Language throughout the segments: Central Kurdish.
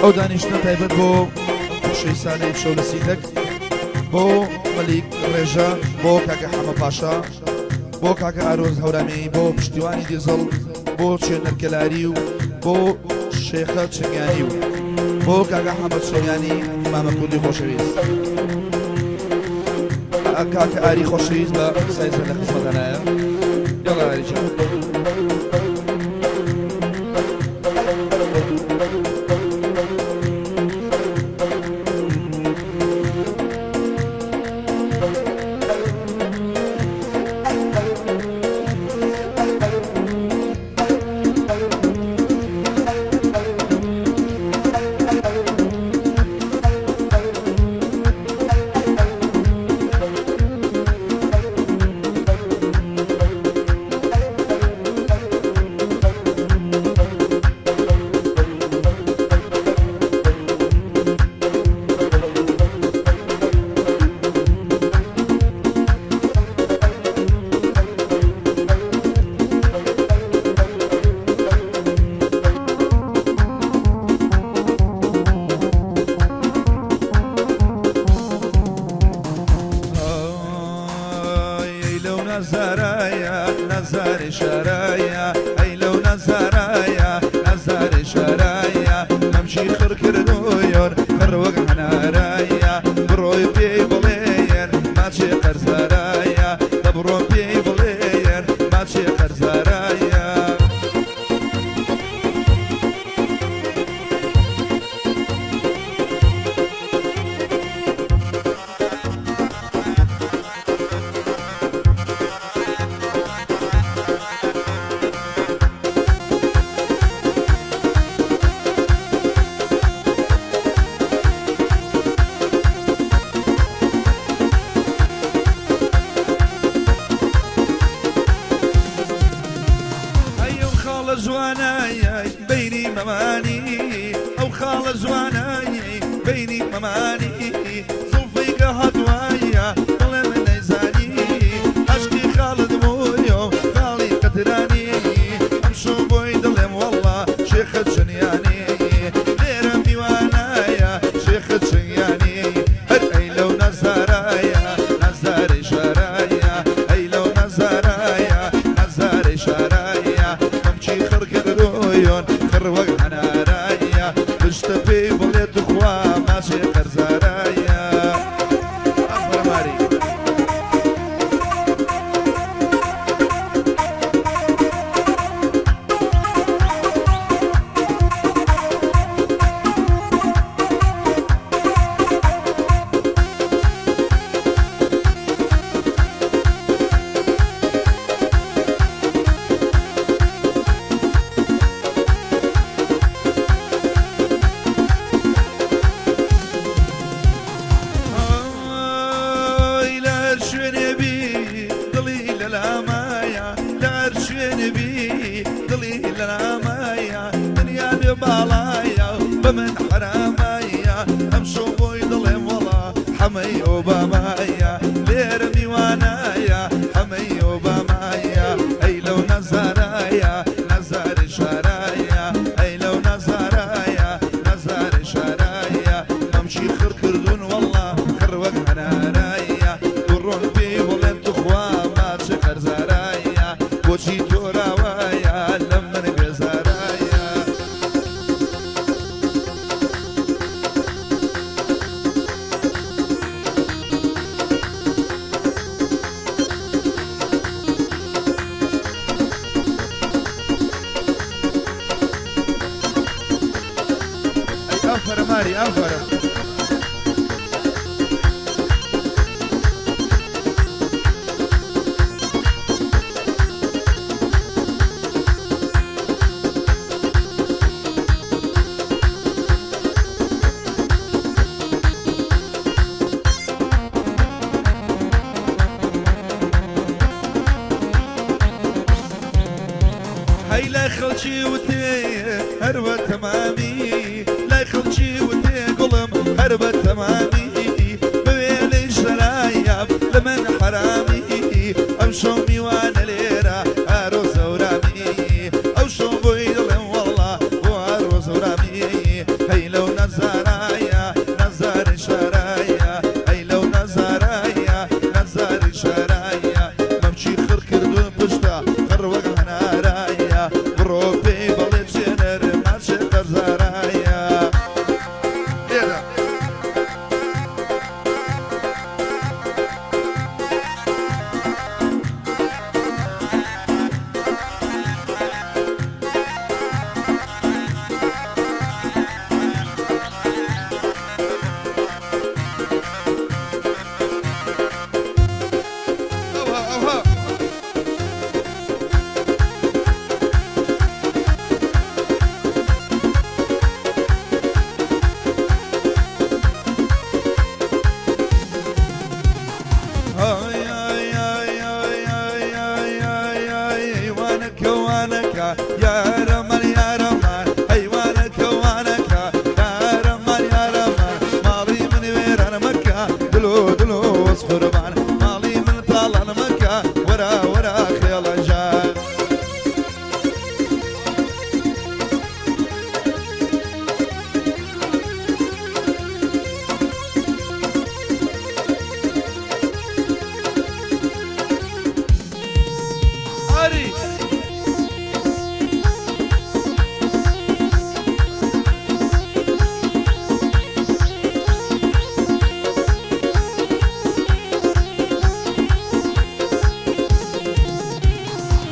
ئەو دانیشتنە تایبەت بۆ خۆشەویستانەی شەو لە سیتەک، بۆ مەلیک ڕێژە، بۆ کاکە حەمە پاشا، بۆ کاکە ئارۆز هەورامی، بۆ پشتیوانی دیزڵ، بۆ چێنەر کەلاری و بۆ شێخە چنگانی و بۆ کاکە حەمە چنگانی مامە کوردی خۆشەویست. کاکە ئاری خۆشەویست بە سایزە لە خزمەتانایە. یاڵا ئاری جان. ئەی لەو نەزارایە نەزاری شارایە، ئەی لەو نەزارایە نەزاری شارایە، مەمشی خڕ کردویۆن خڕ وەک هەنارایە، بڕۆی پێی بڵێن ماچێ قەرزارایە، دەبڕۆ پێی بڵێن ماچێ قەرزارایە. ئەی ئەو خاڵە جوانای بەینی مەمانی، ئەو خاڵە جوانای بەینی مەمانی، زوڵفی کە هاتوایە بڵێ من نەیزانی، عەشقی خاڵت بوویۆ خاڵی قەترانی، ئەمشەو بۆی دڵێم وەڵڵا شێخە چنیانی، لێرە میوانایە شێخە چنیانی، هەر ئەی لەو نەزارایە نەزارەی شارایە، ئەی لەو نەزارایە نەزارەی شارایە، مەمکی خڕ کردوویۆن خڕ وەک هەنارایە، پشتە پێی بڵێ توخوا ماچێ قەرزارایە. ئەفەرماری. ئای لە هەر شوێنێ بی دڵی لە لامایە، لە هەر شوێنێ بی دڵی لە لامایە، دنیا بێ باڵایە بە من حەرامایە، ئەمشەو بۆی دڵێم وەڵا حەمەی ئۆبامایە، لێرە میوانایە حەمەی ئۆبامایە، ئەی لەو نەزارایە نەزاری شارایە، ئەی لەو نەزارایە نەزاری شارایە، مەمکی خڕ کردوون وەڵا خڕ وەک هەنارایە، بڕۆن پێی بڵێن توخوا ماچ قەرزارایە، بۆچی تۆراوایە لە من بێزارایە. ئەی ئافەرە ماری ئافەرە. هەی لای خەڵکی وتێ هەر بە تەمامی، لای خەڵکی وتێ گوڵم هەر بە تەمامی، بوێنەی شەرایاب لە من حەرامی، ئەم شەو میوانە لێرە ئارۆ زەورامی، ئەو شەو بۆی دڵێم وەڵا بۆ ئارۆ زەورامی، هەی لەو. وەس قوربان ماڵی من تاڵان مەکە وەرە وەرە خێڵەجان. ئاری.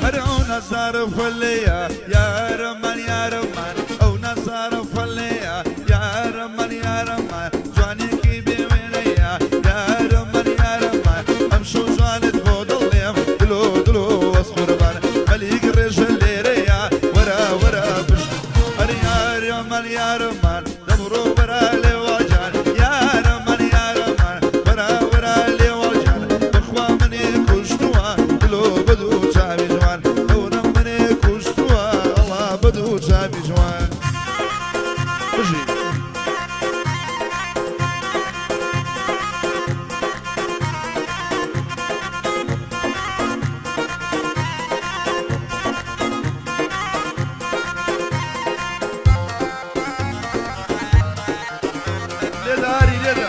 هەر ئەو نەزارە فەلەیە یارەمان یارەمان ئەو نەزارە فەلەیە یارەمان یارەمان جوانێکی بێ وێنەیە یارەمان یارەمان ئەمشەو جوانت بۆ دڵێم دلۆ دلۆ وەس قوربان مەلیک ڕێژە لێرەیە وەرە وەرە پشت ئەرێ یارەمان یارەمان دەبڕۆ وەرە لێواجان یارەمان یارەمان وەرە وەرە لێواجان بەخوا منێ کوشتووە دلۆ بەدوو چاوی جوان دەورم منێ کوشتووە ئەڵا بەدوو چاوی جوان بژی. لێدە ئاری لێدە.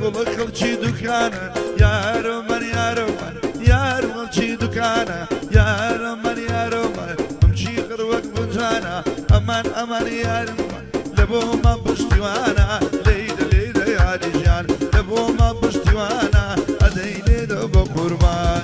گوڵە خەڵکی دوکانە یارمەن یارمەن یار خەڵکی دوکانە یارمەن یارمەن بمچی خڕوەک بنجانە ئەمان ئەمان یارمەن لە بۆمان پشتیوانە لێیدە لێیدە یاری ژیان لە بۆمان پشتیوانە ئەدەی لێدە بە قوربان.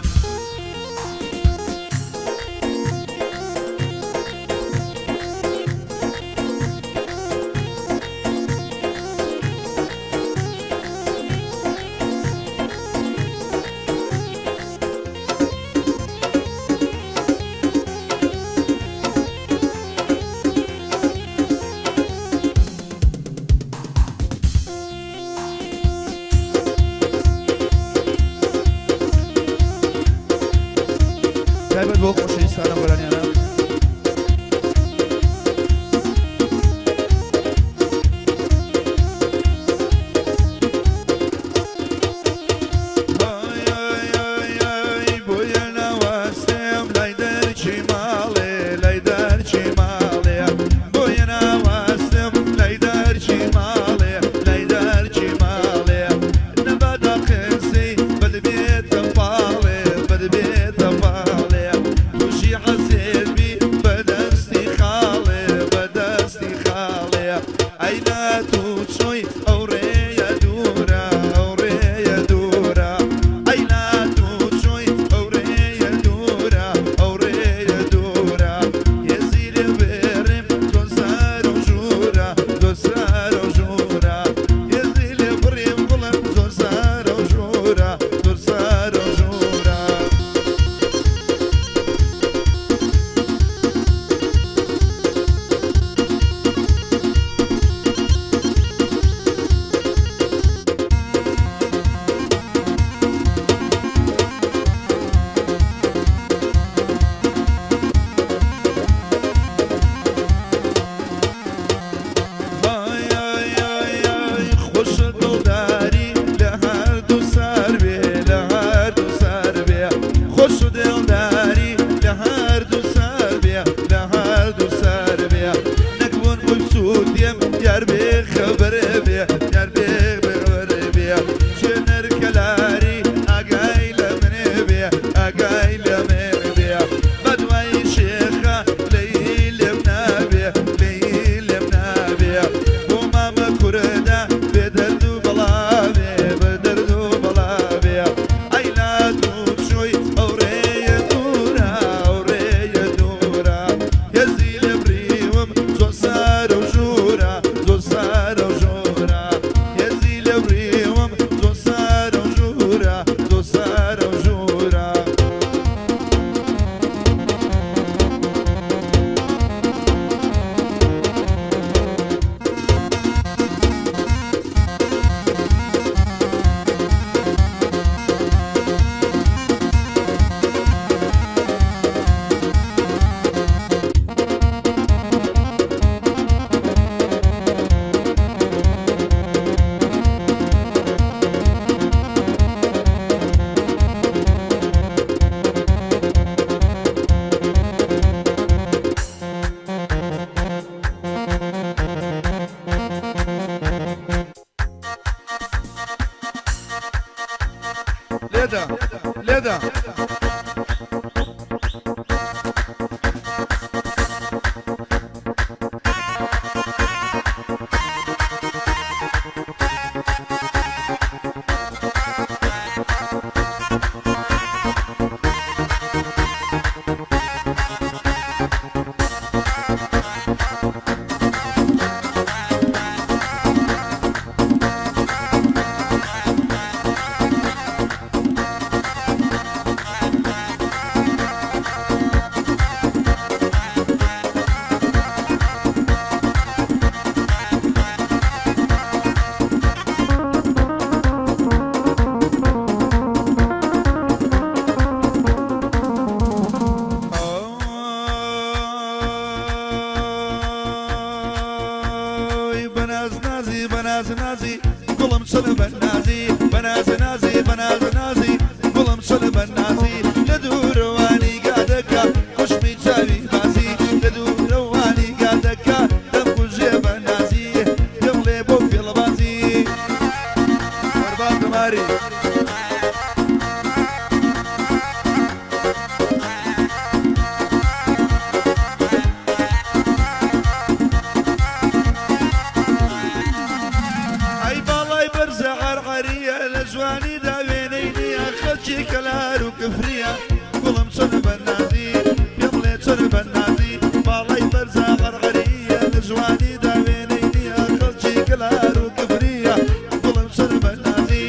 چەنە بە نازی، بە ناز نازی، بە ناز نازی، گوڵم چەنە بە نازی. لە دوورەوە نیگا دەکا، خوشمی چاوی بازی. لە دوورەوە نیگا دەکا، دەمکوژێ بە نازی. پێم بڵێ بۆ فێڵبازی. قوربان دەماری. ئەی باڵای بەرزە عەرعەریە، لە جوانیدا وێنەی نییە، خەڵکی کەلار و کفریە. گوڵم چۆن بە نازی، پێم بڵێ چۆن بە نازی. باڵای بەرزە عەرعەریە، لە جوانیدا وێنەی نییە، خەڵکی کەلار و کفریە. گوڵم چۆن بە نازی،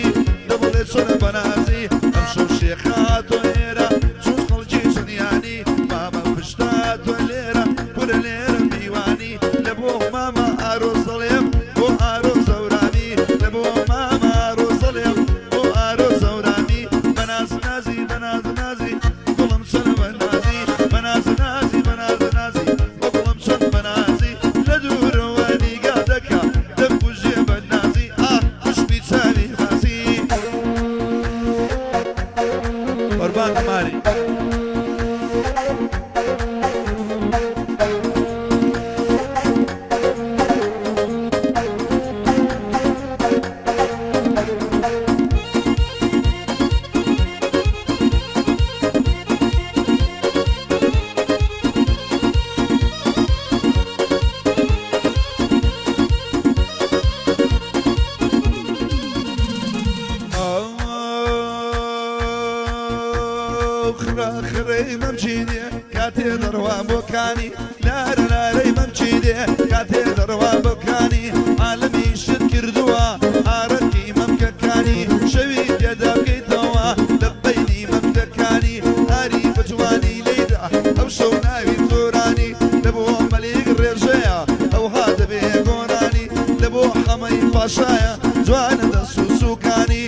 دەبڵێ چۆن بە نازی. ئەمشەو شێخە هاتۆ ئێرە، چون خەڵکی چنیانی. مامە پشتە تۆ لێرە، کورە لێرە میوانی. لە بۆ مامە ئارۆز دەڵێم، بۆ ئارۆز هەورامی. لە بۆ مامە ئارۆز دەڵێم، بۆ ئارۆز هەورامی. بە ناز نازی، بە ناز نازی، گوڵم چەند بە نازی. بە ناز نازی، بە ناز نازی، بۆ گوڵم چەند بە نازی. لە دوورەوە نیگا دەکا، دەمکوژێ بە نازی. ئاه خوشمی چاوی ماسی. قوربان دەماری. خرەی مەمچی دێ کاتێ دەڕوا بۆکانی، لارە لارەی مەمچی دێ کاتێ دەڕوا بۆکانی. عالەمی شت کردووە ئارەقی مەمکەکانی، شەوی تێدا بکەیتەوە لە بەینی مەمکەکانی. ئاری بە جوانی لێیدا ئەو شەو ناوی زۆرانی. لە بۆ مەلیک ڕێژەیە ئەوها دەبێ گۆرانی. لە بۆ حەمەی پاشایە جوانە دەست و سوکانی.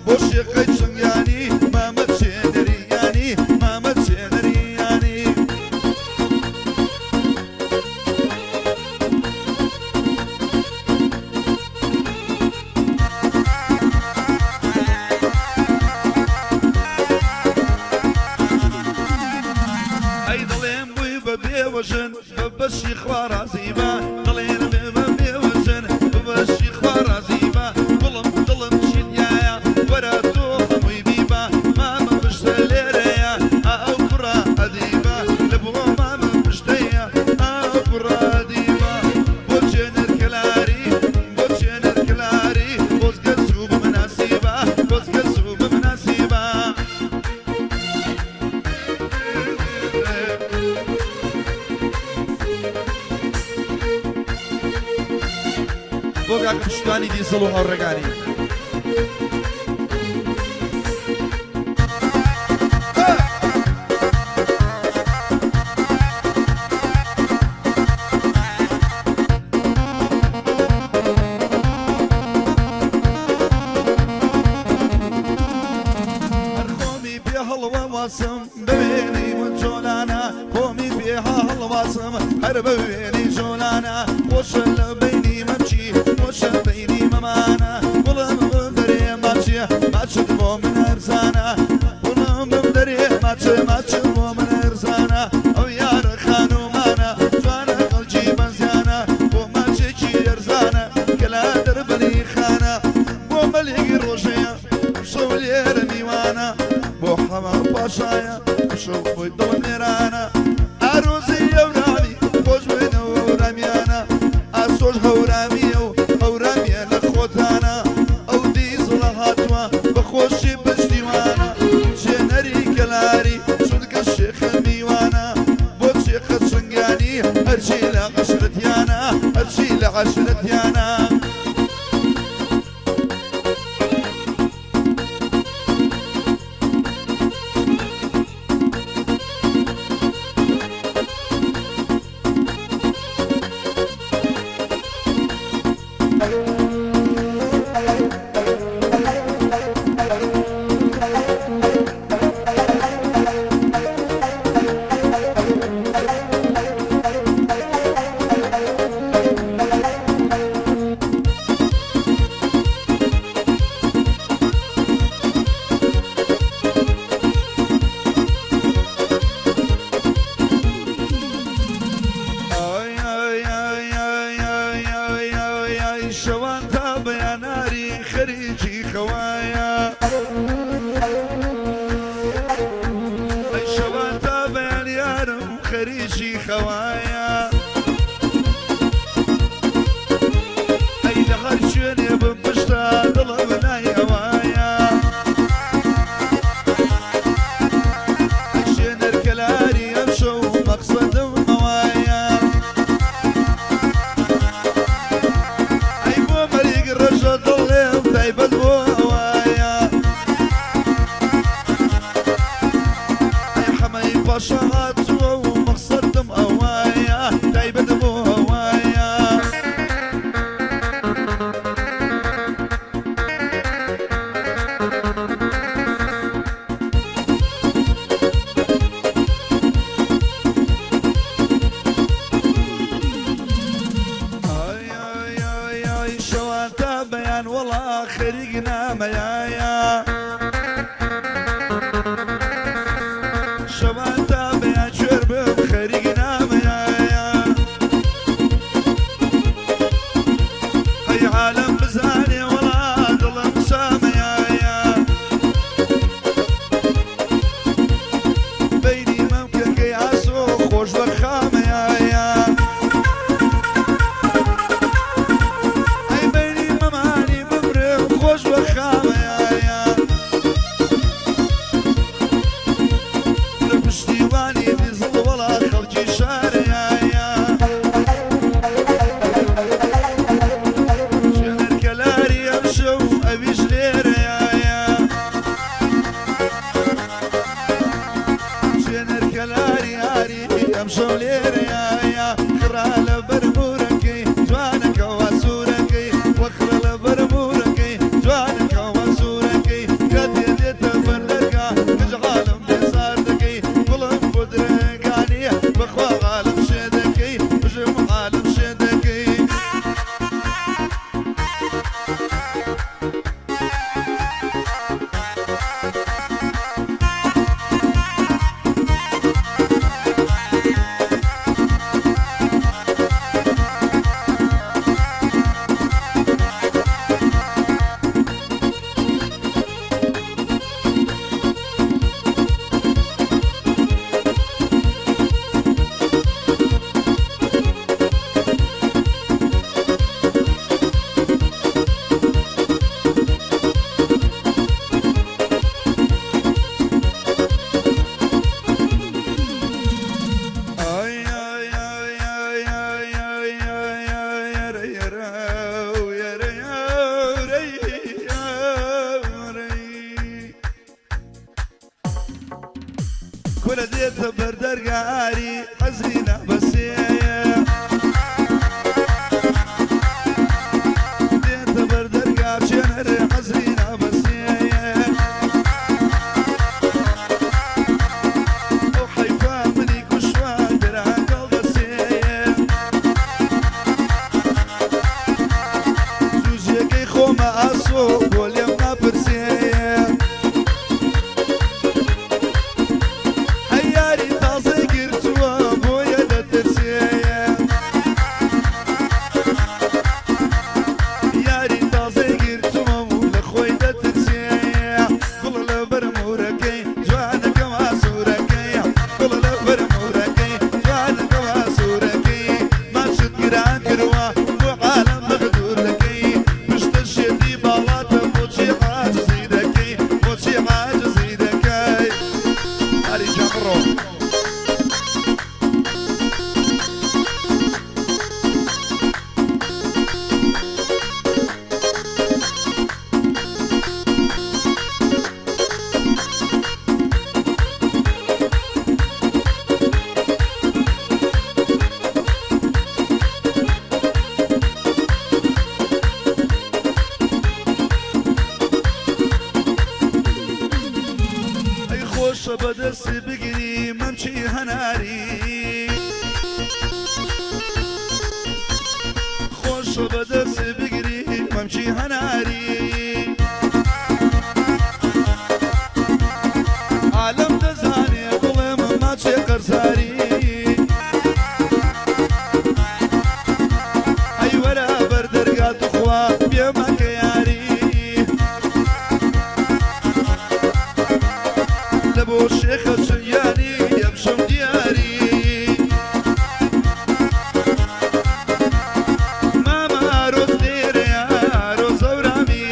بۆ شێخەی چنگیانی مامە چێنەریانی، مامە چێنەریانی. ئەی دەڵێم بووی بە بێوەژن، بە بەشی خوا ڕازی بە. دەڵێن بێ بە بێوەژن، بە بەشی خوا ڕازی بە. گوڵم دڵم چیدیایە، وەرە تۆ هەمووی بیبە. مامە پشتە لێرەیە، ئا ئەو کوڕە ئەدیبە. لە بۆ مامە پشتەیە، ئا ئەو کوڕە ئەدیبە. بۆ چێنەر کەلاری، بۆ چێنەر کەلاری، خۆزگە زوو بمناسیبا، خۆزگە زوو بمناسیبا. بۆ کاکە پشتوانی دیزڵ و هاوڕێکانی. هەر خۆمی پێ هەڵوەواسم بە وێنەی من جۆلانە، خۆمی پێ هەڵواسم هەر بە وێنەی جۆلانە. خۆشە لە بەینی مەمچی، خۆشە بەینی مەمانە. گوڵم بمدەرێ ماچێ، ماچت بۆ من ئەرزانە. گوڵم بمدەرێ ماچێ، ماچت بۆ من ئەرزانە. ئەو یارە خانومانە جوانە خەڵکی بەنزیانە. بۆ ماچێکی ئەرزانە کەلا دەربەری خانە. بۆ مەلیکی ڕۆژەیە شەو لێرە میوانە. بۆ حەمە پاشایە شەو خۆی دڵم لێرانە. ئارۆزی هەورامی خۆش بێنەوە هەورامیانە. ئاسۆش هەورامیە و هەورامیە لە خۆتانە. ئەو دیزڵە هاتووە بە خۆشی پشتیوانە. چێنەری کەلاری چونکە شێخە میوانە. بۆ شێخە چنگانی هەرچی لە عەشرەتیانە، هەرچی لە عەشرەتیانە. نامەیایە شەوان تا بەیان کوێر بم خەریک نامەیایە ئەی عالەم بزانێ وەڵا دڵم سامەیایە بەینی مەمکەکەی ئاسۆ خۆش بە خامەیایە ئەی بەینی مەمانی بمرم خۆش بە خامەیایە لە پشتیوانی دیزڵ وەڵا خەڵکی شارەیایە چێنەر کەلاری ئەمشەو ئەویش لێرەیایە چێنەر کەلاری ئاری ئەمشەو لێرەیایە خڕا لە بەر مورەکەی جوانەکەوە سوورەکەی وەخڕە لە بەر مورەکەی جوانەکەوە سوورەکەی کە دێتە بەر دەرگا کچ عالم بێزار دەکەی گوڵم بۆ درەنگانیە بەخوا عالم شێ دەکەی بژم عالم شێ دەکەی. ئای ئای ئای ئای ئای ئای ئای ئای یەرە یەرە و یەرە یەرەی یەرەی. کورە دێتە بەر دەرگاری حەزینە بەسێیە دێتە بەر دەرگا چێنەرێ حەزینە بەسێیە ئەو حەیفا منی کوشتوە درانگەڵ دەسێیە زوو جێگەی خۆمە ئاسۆ بۆ لێم ناپرسێیە ئەی یاری تازەی گرتووە بۆیە دەترسێیە یاری تازەی گرتووە و لە خۆی دەترسێیە گوڵە لەبەر مورەکەی جوانەکەوا سوورەکەی گوڵە لەبەر مورەکەی جوانەکەوا سوورەکەی ماچت گران کردووە بۆ عالەم مەغدوور دەکەی پشتە شێتی باڵاتە بۆچی عاجزی دەکەی بۆچی عاجزی دەکەی ئاری گیان بڕۆ. ئەی خۆشە بەدەستی بگری مەمچی هەناری خۆشە بەدەستی بگری مەمچی هەناری عالەم دەزانێ بڵێم ماچێ قەرزاری ئەی وەرە بەر دەرگا توخوا بێمەکە یاری لە بۆ شێخە چنیانی ئەمشەم دیاری مامە ئارۆز لێرەیە ئارۆز ئەورامی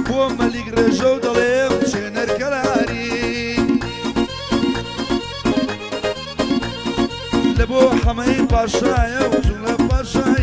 بۆ مەلیک ڕێژە و دەڵێم چێنەر کەلاری لە بۆ حەمەی پاشایە و جوڵە پاشایە.